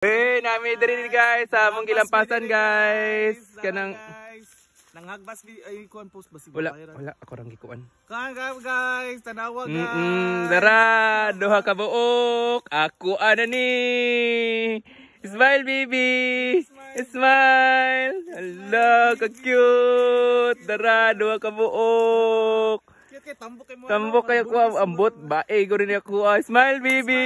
Eh, nami diri, guys, sa among gilampasan, guys. Kanang Guys. Nanghagbas bi ay kuan post ba siguro? Wala, wala ako rang gikuan. Kan guys, tanawa, guys. Dara, duha ka buok. Ako ana ni. Smile, baby. Smile. Hala, ka cute. Dara, duha ka buok. Cute kay tambok kay mo. Tambok kayo ko ambot ba eh ko rin ako. Ah. Smile, baby.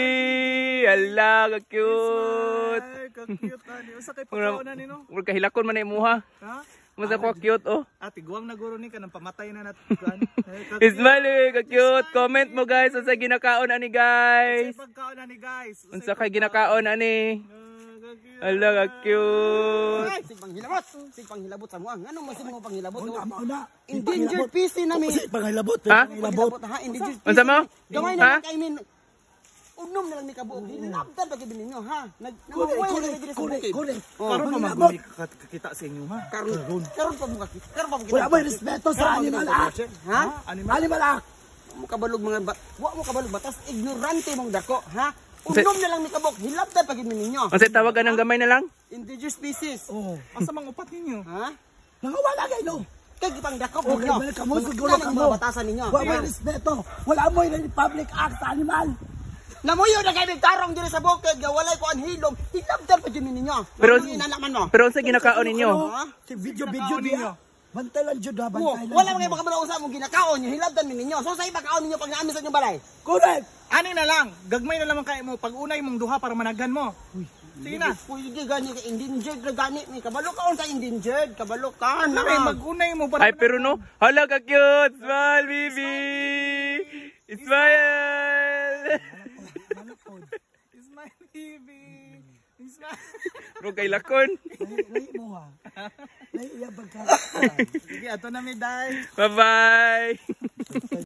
Hala, ka cute. Ay, ka cute ani. Usa kay pagkaon ni, no? Murag kahilakon man na imuha. Ha? Mas ako cute, oh. Ah, tiguang na guro ni kanang pamatay na nat kuan. Ay, ka-cute. Smile, eh, ka cute. Comment mo, guys, unsa ginakaon ani, guys. Unsay pagkaon ani, guys? Unsa kay ginakaon ani? Ah, ka-cute. Hala, ka cute. Ay, sig panghilabot. Sig panghilabot sa muang. Ngano man sig mo panghilabot? Una, mauna. Endangered species na mi. Panghilabot. Ha? Panghilabot. Panghilabot ha, endangered species. Unsa mo? Gamay Ha? na lang kay min. Unom na lang mi kabuok. Hinabdan pa gid ninyo, ha. Nag Kore, namuhay kore, na diri sa kore, bukid. kore. Oh. Karon pa Panghilabot. maguni kakita sa inyo, ha. Karon karon pa mo kakita. Karon pa mo kita. Wala mo respeto sa Animal Act. Ha? Animal. Animal Act. Mo kabalog mga ba, wa mo kabalog batas, ignorante mong dako, ha. Unom na lang mi kabuok. Hilabdan pa gid ninyo. Unsa tawag anang gamay na lang? Endangered species. Oh. Asa mang upat ninyo? Ha? Nangawala kayo, no? Kay gipang dakop Okay, ninyo. balik ka mo, siguro Mga ka mo. mga batasan ninyo. Wala mo respeto. Wala mo Republic Act sa animal. Namuyo na kay tarong diri sa bukid nga walay ko ang hilom, hilabdan pa jud ninyo. Pero Pero inana man mo. Pero unsa ginakaon ninyo? Ha? Si video, video ninyo. niya. Bantay lang jud ha, Wo, bantay lang. wala mga makabalo sa among ginakaon nyo, hilabdan mi ninyo. So sa iba kaon ninyo pag naami sa inyong balay. Correct. Ani na lang, gagmay na lamang kay mo pag unay mong duha para managhan mo. Sige na. Pwede gani kay endangered na gani mi. Kabalo ka unsa endangered, kabalo ka na. Ay, mag-unay mo para Ay, pero no. Hala, ka cute. Smile, baby. Smile. Smile, baby. Smile. Bro, kay lakon. Lahi mo ha. Lahi iya pagka. Sige, ato na mi, day. Bye-bye.